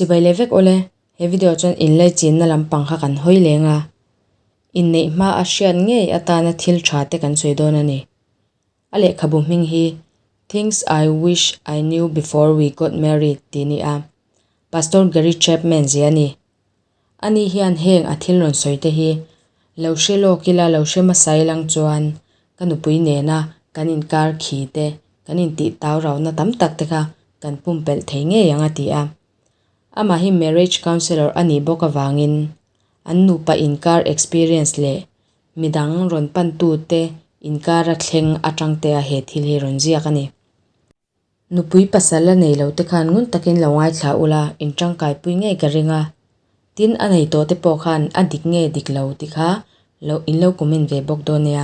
Chibai leh vek awle, he video chuan inlaichinna lampang kha kan hawi leng a, inneih hma a hriat ngei atana thil tha te kan sawi dawn a ni. A lehkhabu hming hi Things I Wish I Knew Before We Got Married tih ni a, Pastor Gary Chapman zia a ni. Ani hian heng a thil rawn sawi te hi lo hre lawk ila lo hre hmasa ilang chuan ka nupui nena kan inkar khi te, kan intih tau rauhna tam tak te kha kan pumpelh thei ngei ang a ti a. Amah hi marriage counsellor a nih bawk avangin an nupa inkar experience leh midang rawn pantute inkara thleng atang te a he thil hi rawn ziak a ni. Nupui pasal a nei lo te khan ngun takin lo ngaithla ula in tangkai pui ngei ka ring a. Tin a nei tawh te pawh khan a dik nge dik lo ti kha lo in lo comment ve bawk dawn nia.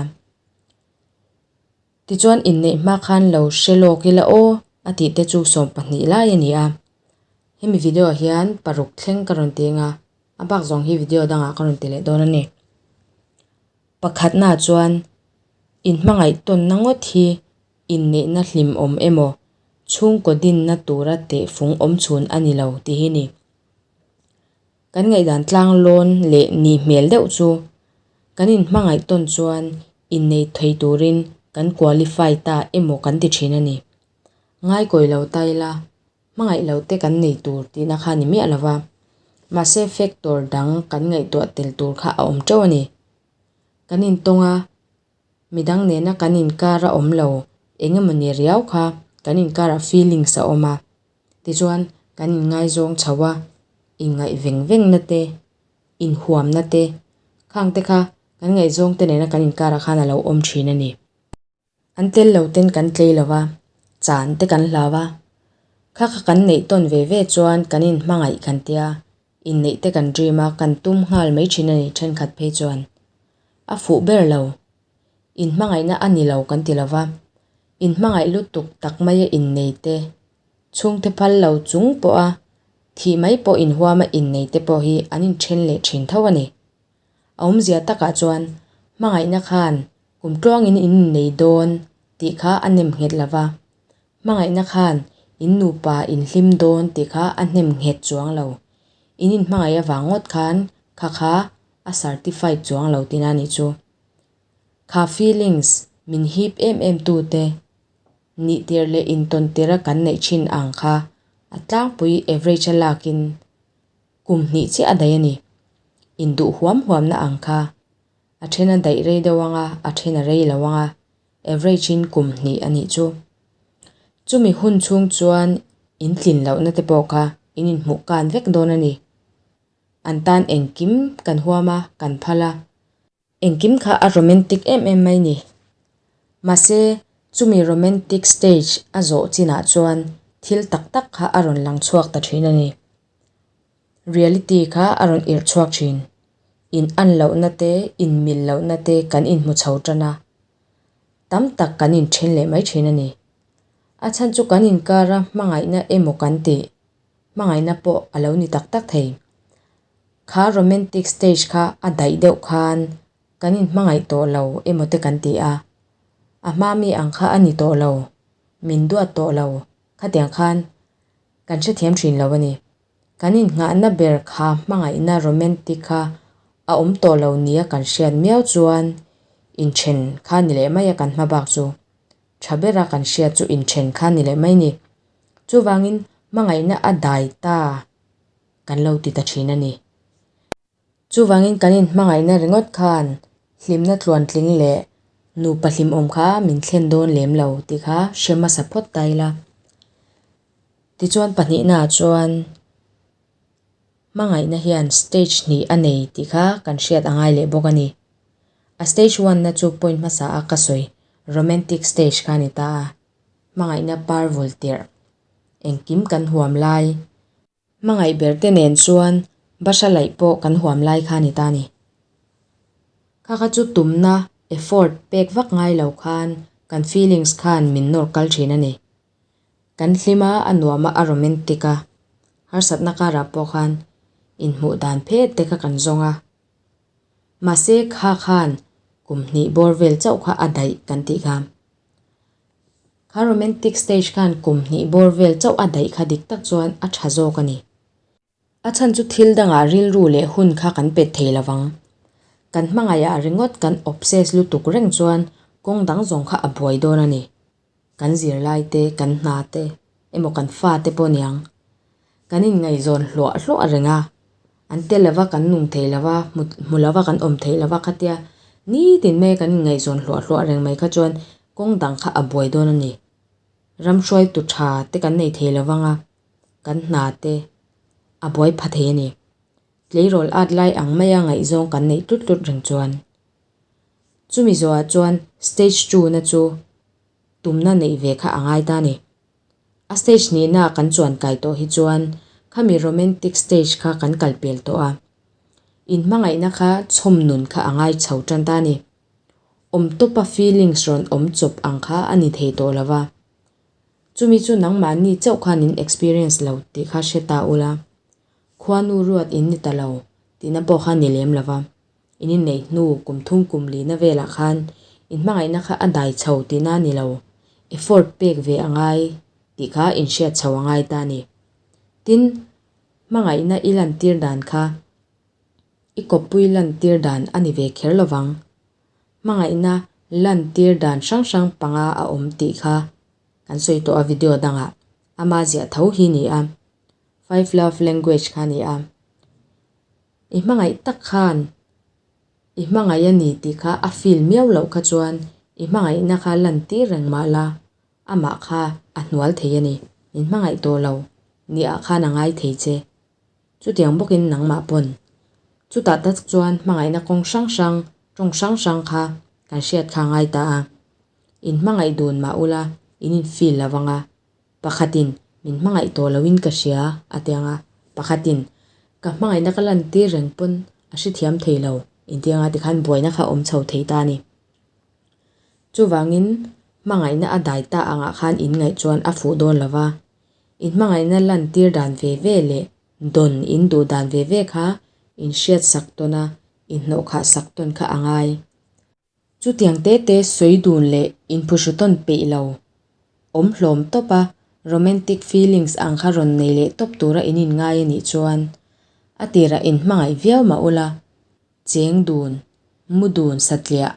Tichuan inneih hma khan lo hre lawk ila aw a tih te chu 12 lai a ni a. Hemi video ah hian paruk thleng ka rawn ti anga a bak zawng hi video dangah ka rawn ti leh dawn a ni. Pakhatnaah chuan inhmangaih tawnna ngawt hi inneihna hlimawm emaw chhungkaw dinna tura tehfung awm chhun a ni lo tih hi ni. Kan ngaihdan tlang lawn leh ni hmel deuh chu kan inhmangaih tawn chuan innei thei turin kan qualify ta emaw kan ti thin a ni. Ngaikawi lo ta ila, hmangaih lo te kan nei tur tihna kha ni miah lova, mahse factor dang kan ngaihtuah tel tur kha a awm teuh a ni. Kan intawng a, Midang nena kan inkar a awm lo, eng emaw ni riau kha kan inkarah feelings a awm a, tichuan kan inngaizawng chho a, inngaih veng vengna te, inhuamna te, khang te kha kan ngaihzawng te nena kan inkarah khan a lo awm thin a ni. An tel lo ten kan tlei lo va, chan te kan hlau a, kha kha kan neih tawn ve ve chuan kan inhmangaih kan tia, Inneih te kan dream a, kan tum nghal mai thin a ni thenkhat phei chuan. A fuh ber lo. Inhmangaihna a ni lo kan ti lo va. Inhmangaih lutuk tak maia innei te, chhungte phal lo chung pawha thih mai pawh inhuama innei te pawh hi an inthen leh thin tho a ni. A awmzia takah chuan hmangaihna khan kum tluangin in innei dawn tih kha a nem nghet lo va. Hmangaihna khan in nupa in hlim dawn tih kha a hnem nghet chuang lo. In inhmangaih avang ngawt khan kha kha a certified chuang lo tina nih chu. Kha feelings min hip em em tu te nih tir leh intawn tira kan neih thin ang kha a tlangpui average a lakin kum hnih chiah a daih a ni. Induh huam huamna ang kha a then a daih rei deuh ang a, a then a rei lo ang a. Average in kum hnih a nih chu. Chumi hun chhung chuan in tlin lohna te pawh kha in inhmuh kan vek dawn a ni. An tan engkim kan huam a, kan phal a. Engkim kha a romantic em em mai ni. Mahse, chumi romantic stage a zawh chinah chuan thil tak tak kha a rawn lang chhuak ta thin a ni. Reality kha a rawn irh chhuak thin. In an lohna te, in mil lohna te kan inhmu chho tan a. Tam tak kan inthen leh mai thin a ni. A chhan chu kan inkara hmangaihna emaw kan tih, hmangaihna pawh a lo ni tak tak thei. Kha romantic stage kha a daih deuh khan kan inhmangaih tawh lo emaw te kan ti a. A hma mi ang kha a ni tawh lo, min duat tawh lo, khatiang khan Kan hrethiam thin lo a ni. Kan innghahna ber kha hmangaihna romantic kha a awm tawh lo nia kan hriat miau chuan inthen kha ni leh mai a kan hma bak chu. Tha bera kan hriat chu inthen kha ni leh mai ni. Chuvangin hmangaihna a dai ta kan lo ti ta thin a ni. Chuvangin kan inhmangaihna ringawt khan hlimna tluantling leh nupa hlimawm kha min thlen dawn lem lo tih kha hre hmasa phawt ta ila. Tichuan pahnihnaah chuan hmangaihna hian stage hnih a nei tih kha kan hriat a ngai leh bawk a ni. A stage one na chu point hmasa a ka sawi romantic stage kha a ni ta a, hmangaihna par vul tirh engkim kan huam lai, Hmangaih ber te nen chuan bahra laih pawh kan huam lai kha ni ta ni. Kha kha chu tumna, effort, pek vak ngai lo khan kan feelings khan min nawr kal thin a ni. Kan hlim a, a nuam a, a romantic a. Harsatna karah pawh khan inhmuh dan phet te kha kan zawng a. Mahse kha khan kum hnih bawr vel chauh kha a daih kan tih kha. Kha romantic stage khan kum hnih bawr vel chauh a daih kha dik tak chuan a tha zawk a ni. A chhan chu thil dangah rilru leh hun kha kan pe thei lovang. Kan hmangaihah ringawt kan obsess lutuk reng chuan kawng dang zawng kha a buai dawn a ni. Kan zirlai te, kan hna te, emaw kan fa te pawh niang. Kan inngaihzawn hluah hluah reng a, an tel lova kan nung thei lova, hmu lova kan awm thei lova khatia nitin mai kan inngaihzawn hluah hluah reng mai kha chuan kawng dang kha a buai dawn a ni. Ram hruaitu tha te kan nei thei lovang a, kan hna te a buai pha thei a ni. Tleirawl at lai ang maia ngaihzawng kan neih tlut tlut reng chuan. Chumi zawhah chuan stage two na chu tumna neih ve kha a ngai ta a ni. A stage hnihna kan chuan kai tawh hi chuan khami romantic stage kha kan kal pel tawh a. Inhmangaihna kha chhawm nun kha a ngai chho tan ta a ni. Awm tawpa feelings rawn awm chawp ang kha a ni thei tawh lo va. Chumi chu nangmahni chauh khan in experience lo tih kha hre ta ula. Khuanu ruat in ni ta lo tihna pawh kha ni lem lo va. In inneih hnu kum thum kum lina velah khan inhmangaihna kha a dai chho tihna a ni lo, effort pek ve a ngai tih kha inhriat chho a ngai ta a ni. Tin, hmangaihna i lantir dan kha i kawppui lantir dan a ni ve kher lovang. Hmangaihna lantir dan hrang hrang panga a awm tih kha kan sawi tawh a video dangah ama ziah tho hi ni a, five love language kha a ni a. I hmangaih tak khan i hmangaih a ni tih kha a feel miau loh kha chuan i hmangaihna kha lan tir reng mah la, amah kha a hnual thei a ni. Min hmangaih tawh lo ni ah khan a ngai thei che. Chutiang bawkin nangmah pawn. Chutah tak chuan hmangaihna kawng hrang hrang, tawng hrang hrang kha kan hriat kha a ngai ta a. In hmangaih dun mah ula in in feel lo vang a, Pakhatin, Min hmangaih tawh loin ka hria, a ti ang a. Pakhatin, Ka hmangaihna ka lantir reng pawn a hrethiam thei lo, inti ang a, tikhan buaina kha a awm chho thei ta a ni. Chuvangin, hmangaihna a dai ta angah khan in ngaih chuan a fuh dawn lo va, in hmangaihna lantir dan ve ve leh dawn in duh dan ve ve kha in hriat sak tawn a, inhnawhkhah sak tawn kha a ngai. Chutiang te te sawi dun leh inphuhru tawn peih lo. Awm hlawm tawp a, romantic feelings ang kha rawn nei leh tawp tura in inngai a nih chuan a tirah inhmangaih viau mah ula, cheng dun, mu dun satliah,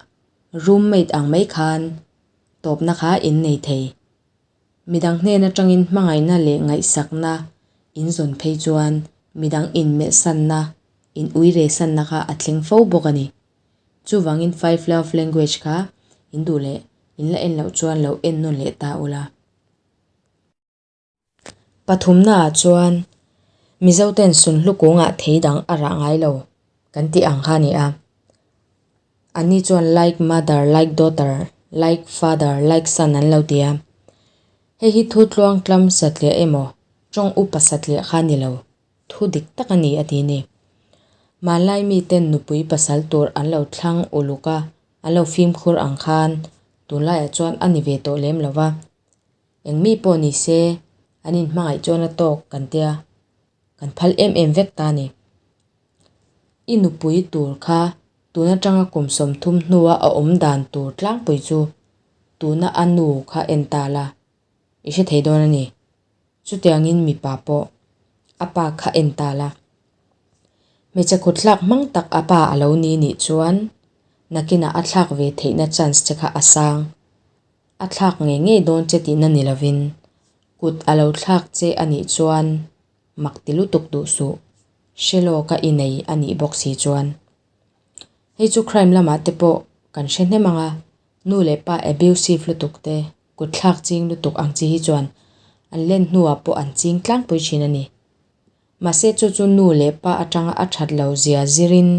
roommate ang mai khan tawpna kha in nei thei. Midang hnen atangin hmangaihna leh ngaihsakna in zawn phei chuan midang inmelhsanna, in uiresanna kha a thleng fo bawk a ni. Chuvangin five love language kha in duh leh in la en loh chuan lo en nawn leh ta ula. Pathumna ah chuan Mizo ten sunhlu kungah thei dang a rah ngai lo kan tih ang kha a ni a. Anni chuan like mother, like daughter, like father, like son an lo ti a. Hei hi thu tluang tlam satliah emaw tawng upa satliah kha a ni lo. Thu dik tak a ni a ti ni. Hmanlai miten nupui pasal tur an lo thlang uluk a, an lo fimkhur ang khan tunlaiah chuan a ni ve tawh lem lo va. Eng mi pawh ni se an inhmangaih chuan a tawk kan tia, kan phal em em vek ta a ni. I nupui tur kha tun atanga kum 30 hnua a awm dan tur tlangpui chu tuna a nu kha en ta la, i hre thei dawn a ni. Chutiangin mipa pawh a pa kha en ta la. Hmeichhe khutthlak hmang tak a pa a lo ni nih chuan nakinah a thlak ve theihna chance che kha a sang. A thlak ngei ngei dawn che tihna ni lovin kut a lo thlak che a nih chuan mak ti lutuk duh suh. Hre lawka i nei a nih bawk si chuan. Hei chu crime lamah te pawh kan hre hnem ang a, nu leh pa abusive lutuk te Kut thlak ching lutuk ang chi hi chuan an len hnuah pawh an ching tlangpui thin a ni. Mahse chu chu nu leh pa atanga a that lo zia zirin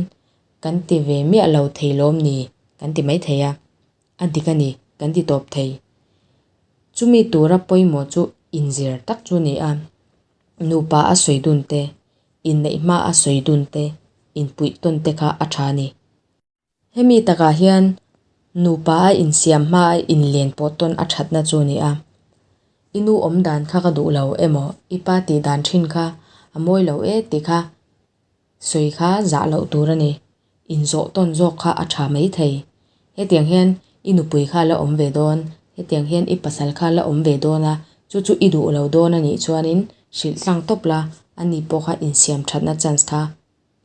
kan ti ve miah lo thei lawm ni kan ti mai thei a, a dik a ni kan ti tawp thei. Chumi tura pawimawh chu inzir tak chu ni a, nupa a sawi dun te, inneih hma a sawi dun te, inpuih tawn te kha a tha a ni. Hemi takah hian nupa a insiam hma a inlen pawh tawn a thatna chu a ni a. I nu awm dan kha ka duh lo emaw i pa tih dan thin kha a mawi lo e tih kha sawi kha zah loh tur a ni. Inzawh tawn zawk kha a tha mai thei. Hetiang hian i nupui kha la awm ve dawn, hetiang hian i pasal kha la awm ve dawn a, chu chu i duh lo dawn a nih chuanin hrilh tlang tawp la. Ani pawh kha insiam thatna chance kha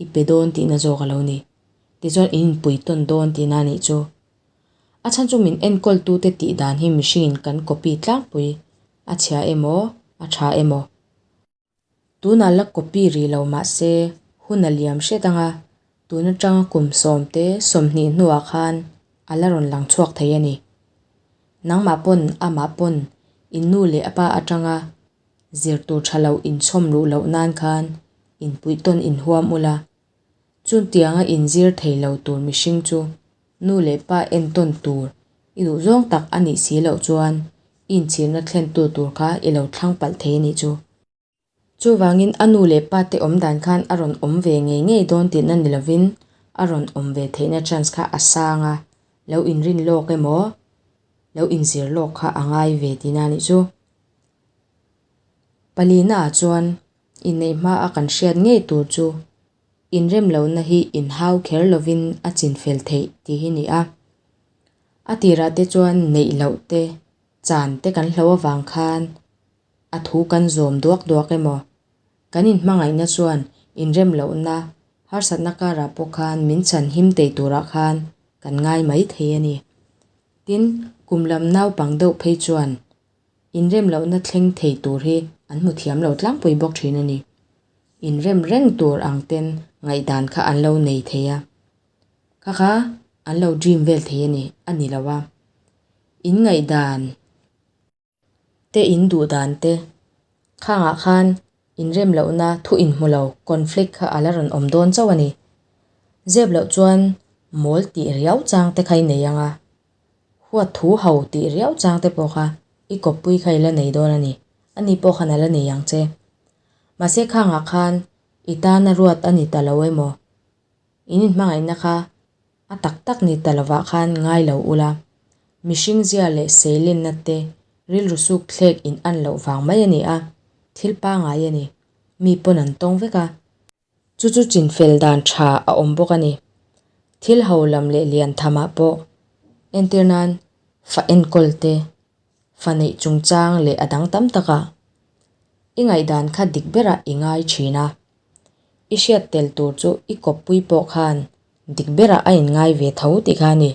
i pe dawn tihna zawk a lo ni. Tichuan in inpui tawn dawn tihna a nih chu. A chhan chu min enkawltute tih dan hi mihringin kan copy tlangpui a chhia emaw a tha emaw. Tunah la copy rih lo mah se hun a liam hret anga tun atanga kum sawmte 20 hnuah khan a la rawn lang chhuak thei a ni. Nangmah pawn amah pawn in nu leh a pa atanga zir tur tha lo inchhawm luh loh nan khan inpuih tawn inhuam ula. Chutianga inzir thei lo tur mihring chu nu leh pa entawn tur i duh zawng tak a nih si loh chuan i inchhirna thlentu tur kha i lo thlang palh thei a nih chu. Chuvangin a nu leh pa te awm dan khan a rawn awm ve ngei ngei dawn tihna ni lovin a rawn awm ve theihna chance kha a sang a, lo inrin lawk emaw lo inzir lawk kha a ngai ve tihna a nih chu. Palina ah chuan inneih hma a kan hriat ngei tur chu inrem lohna hi inhau kher lovin a chinfel theih tih hi ni a. A tirah te chuan neih loh te, chan te kan hlo avang khan a thu kan zawm duak duak emaw? Kan inhmangaihna chuan inrem lohna harsatna karah pawh khan min chhan him tei turah khan kan ngai mai thei a ni. Tin, kum lam naupang deuh phei chuan inrem lohna thleng thei tur hi an hmu thiam lo tlangpui bawk thin a ni. Inrem reng tur ang ten ngaihdan kha an lo nei thei a. Kha kha an lo dream vel thei a ni, a ni lo a. In ngaihdan te in duh dan te khangah khan inrem lohna thu inhmu lo conflict kha a la rawn awm dawn chauh a ni. Zep loh chuan mawl tih riau chang te kha i nei ang a, huat thu ho tih riau chang te pawh kha i kawppui kha i la nei dawn a ni, ani pawh khan a la nei ang che. Mahse khangah khan i tana ruat a ni ta lo emaw In inhmangaihna kha a tak tak ni ta lovah khan ngai lo ula, mihring zia leh seilenna te rilru suk thlek in an loh vang mai a ni a, thil pangai a ni, mi pawn an tawng vek a. Chu chu chinfel dan tha a awm bawk a ni. Thil ho lam leh lian thamah pawh entir nan fa enkawl te, fa neih chungchang leh a dang tam takah i ngaihdan kha dik berah i ngai thin a. I hriat tel tur chu i kawppui pawh khan dik berah a inngai ve tho tih kha a ni.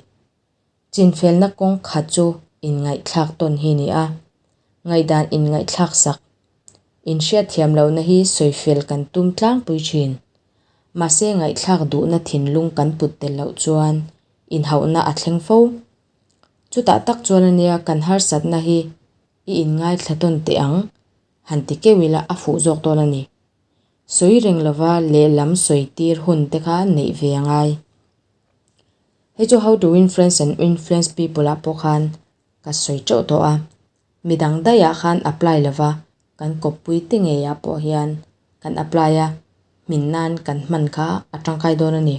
Chinfelna kawng khat chu inngaihthlak tawn hi a ni a, ngaihdan inngaihthlak sak. Inhriat thiam lohna hi sawifel kan tum tlangpui thin. Mahse ngaihthlak duhna thinlung kan put tel loh chuan inhauhna a thleng fo. Chutah tak chuan a nia kan harsatna hi i inngaithla tawn teh ang han ti keuh ila a fuh zawk dawn a ni. Sawi reng lova lehlam sawi tir hun te kha neih ve a ngai. Hei chu How to Win Friends and Influence People ah pawh khan ka sawi teuh tawh a. Midang daihah khan apply lova kan kawppui te ngeiah pawh hian kan apply a, hmin nan kan hman kha a tangkai dawn a ni.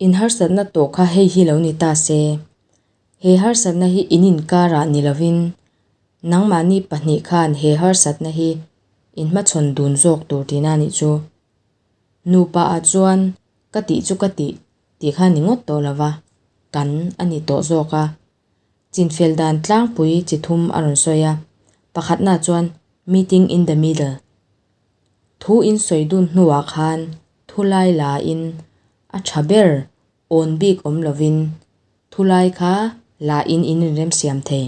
In harsatna tawh kha hei hi lo ni ta se. He harsatna hi in inkarah ni lovin nangmahni pahnih khan he harsatna hi in hmachhawn dun zawk tur tihna a nih chu. Nupa ah chuan ka tih chu ka tih tih kha ni ngawt tawh lova kan a ni tawh zawk a. Chinfel dan tlangpui chi thum a rawn sawi a, pakhatna chuan meeting in the middle. Thu in sawi dun hnuah khan thu lai la in a tha ber awn bik awm lovin thu lai kha la in in inremsiam thei.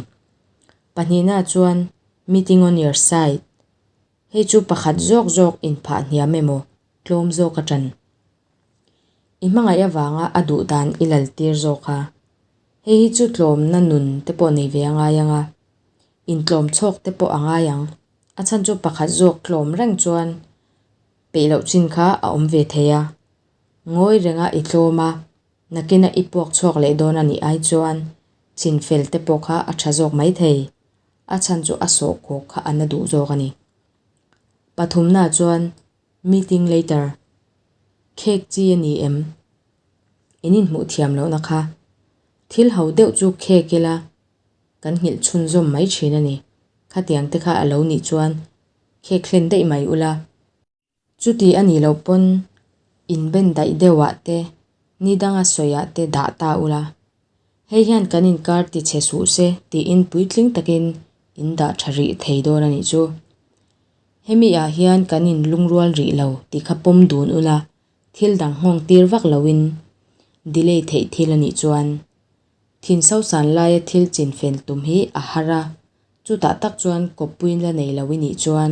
Pahnihna chuan meeting on your side hei chu pakhat zawk zawk inphah hniam emaw tlawm zawk a tan. I hmangaih avanga a duh dan i lal tir zawk a. Hei hi chu tlawmna nun te pawh nei ve a ngai ang a, intlawm chhawk te pawh a ngai ang. A chhan chu pakhat zawk tlawm reng chuan peih loh chin kha a awm ve thei a. Ngawi renga i tlawm a, nakina i puak chhuak leh dawn a nih ai chuan chin fel te pawh kha a tha zawk mai thei. A chhan chu a sawhkhawk kha a na duh zawk a ni. Pathumna chuan meeting later khek chi a ni em? In inhmuh thiam lohna kha thil ho deuh chu khek ila kan nghilh chhunzawm mai thin a ni. Khatiang te kha a lo nih chuan khek hlen daih mai ula. Chuti a nih loh pawn inben daih deuhah te, ni danga sawiah te dah ta ula. Hei hian kan inkar ti chhe suh se tiin puitling takin in dah tha rih thei dawn a nih chu. Hemi ah hian kan in lungrual rih lo tih kha pawm dun ula, thil dang nghawng tir vak loin delay theih thil a nih chuan thin sosan laia thil chin fel tum hi a har a, chutah tak chuan kawppui la nei lo i nih chuan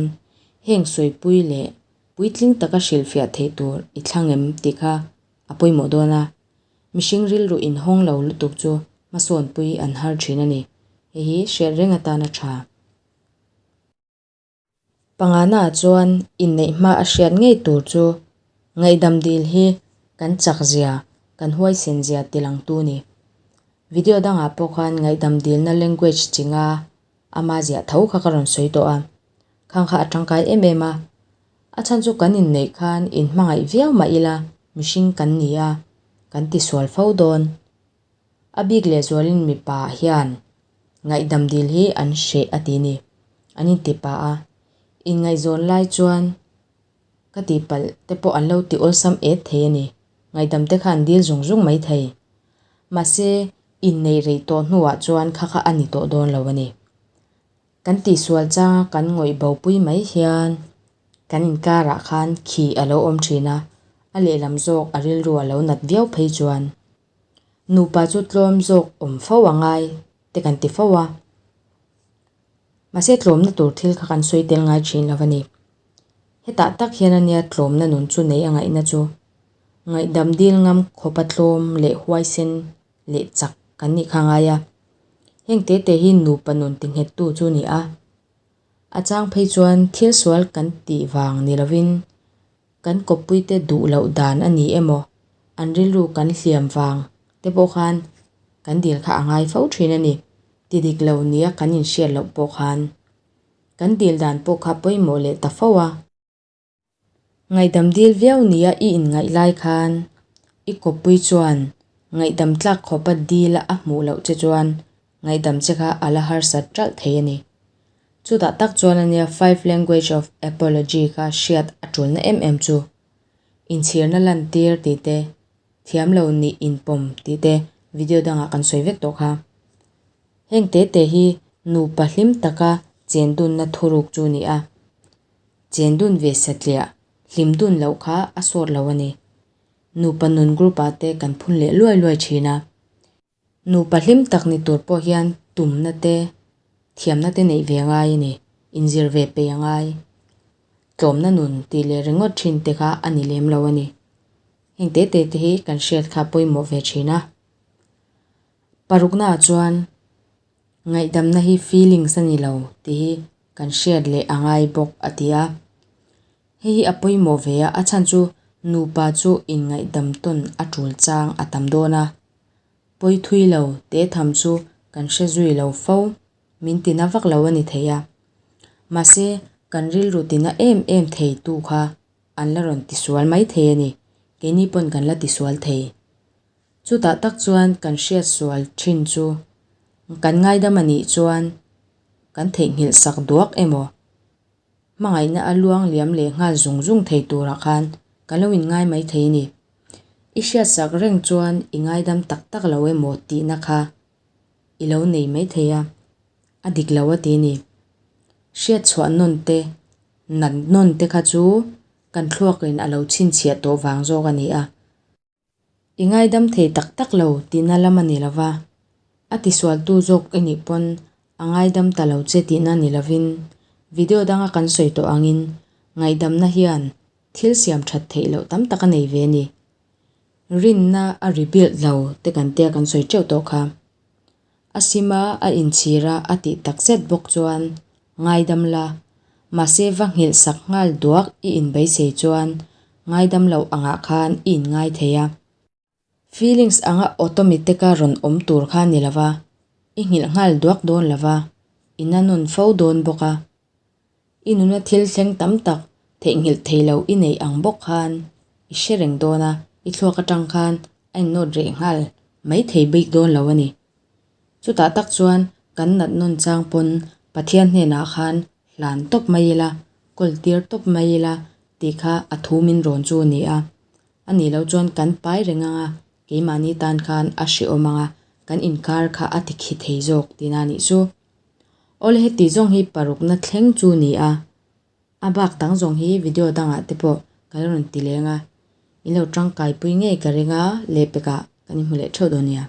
heng sawipui leh puitling taka hrilhfiah theih tur i thlang em tih kha a pawimawh dawn a, mihring rilru inhawng lo lutuk chu hmasawnpui an har thin a ni. Hei hi hriat reng atan a tha. Pangana chuan inneih hma a hriat ngei tur chu ngaihdam dil hi kan chak zia, kan huaisen zia tilangtu ni. Video dangah pawh khan ngaihdam dilna language chinga ama ziah tho kha ka rawn sawi tawh a, khang kha a tangkai em em a. A chhan chu kan inneih khan inhmangaih viau mah ila mihring kan ni a, kan tisual fo dawn. A bik lehzualin mipa hian ngaihdam dil hi an hreh a ti ni. An inti pah a, inngaihzawn lai chuan ka tihpalh te pawh an lo ti awlsam et thei a ni. Ngaihdam te kha an dil zung zung mai thei. Mahse, inneih rei tawh hnuah chuan kha kha a ni tawh dawn lo a ni. Kan tihsual changa kan ngawih bopui mai hian kan inkarah khan khi a lo awm thin a, a lehlam zawk a rilru a lo nat viau phei chuan nupa chu tlawm zawk awm fo a ngai te kan ti fo a. Mahse tlawmna tur thil kha kan sawi tel ngai thin lo a ni. Hetah tak hian a nia tlawmna nun chu nei a ngaihna chu ngaihdam dil ngam khawpa tlawm leh huaisen leh chak kan nih kha ngai a. Heng te te hi nupa nun ti nghettu chu ni a. A chang phei chuan thil sual kan tih vang ni lovin kan kawppuite duh loh dan a ni emaw an rilru kan hliam vang te pawh khan kan dil kha a ngai fo thin a ni. Ti dik lo nia kan inhriat loh pawh khan kan dil dan pawh kha pawimawh leh ta fo a. Ngaihdam dil viau nia i inngaih lai khan i kawppui chuan ngaihdam tlak khawpa dila a hmuh loh che chuan ngaihdam che kha a la harsat ṭalh thei a ni. Chutah tak chuan ania Five Language of Apology kha hriat a ṭulna em em chu. Inchhirna lantir tih te, thiam lo nih inpawm tih te video dangah kan sawi vek tawh kha. Heng te te hi nupa hlim taka chendunna thuruk chu a ni a. Chendun ve satliah, hlim dun loh kha a sawt lo a ni. Nupa nun group ah te kan phun leh luai luai thin a. Nupa hlim tak ni tur pawh hian tumna te, thiamna te neih ve a ngai a ni, inzir ve peih a ngai. Tlawmna nun tih leh ringawt thin te kha a ni lem lo a ni. Heng te te te hi kan hriat kha pawimawh ve thin a. Parukna ah chuan Ngaihdamna hi feelings a ni lo tih hi kan hriat leh a ngai bawk a ti a. Hei hi a pawimawh ve a, a chhan chu nupa chu inngaihdam tawn a tul chang a tam dawn a. Pawi thui lo te tham chu kan hre zui lo fo, min tina vak lo a ni thei a. Mahse, kan rilru tina em em thei tu kha an la rawn tisual mai thei a ni, keini pawn kan la tisual thei. Chutah tak chuan kan hriat sual thin chu kan ngaidam a nih chuan kan theihnghilh sak duak emaw hmangaihna a luang liam leh nghal zung zung thei turah khan kan lo inngai mai thei a ni. I hriat sak reng chuan i ngaidam tak tak lo emaw tihna kha i lo nei mai thei a, a dik lo a ti a ni. Hriat chhuah nawn te, nat nawn te kha chu kan thluakin a lo chhinchhiah tawh vang zawk a ni a. I ngaidam thei tak tak lo tihna lam a ni lo va, a tisualtu zawk i nih pawn a ngaidam ta lo che tihna ni lovin video danga kan sawi tawh angin ngaihdamna hian thil siam that theih loh tam tak a nei ve a ni. Rinna a rebuild lo te kan tia kan sawi teuh tawh kha. A sima a inchhir a a tih tak zet bawk chuan ngaidam la, mahse va nghilh sak nghal duak i inbeisei chuan ngaidam loh angah khan i inngai thei a. Feelings anga automatic-a rawn awm tur kha ni lova, i nghilh nghal duak dawn lova, i na nawn fo dawn bawk a. I nuna thil thleng tam tak theihnghilh thei lo i neih ang bawk khan i hre reng dawn a, i thluak atang khan a innawt reh nghal mai thei bik dawn lo a ni. Chutah tak chuan kan nat nawn chang pawn Pathian hnenah khan hlan tawp mai ila, kawl tir tawp mai ila tih kha a thu min rawn chu a ni a. A nih loh chuan kan pai reng ang a, keimahni tan khan a hrehawm ang a, kan inkar kha a tikhi thei zawk tihna a nih chu. Awle heti zawng hi parukna thleng chu ni a. A bak dang zawng hi video dangah te pawh ka la rawn ti leng a, in lo tangkai pui ngei ka ring a, lehpekah kan inhmu leh theuh dawn nia.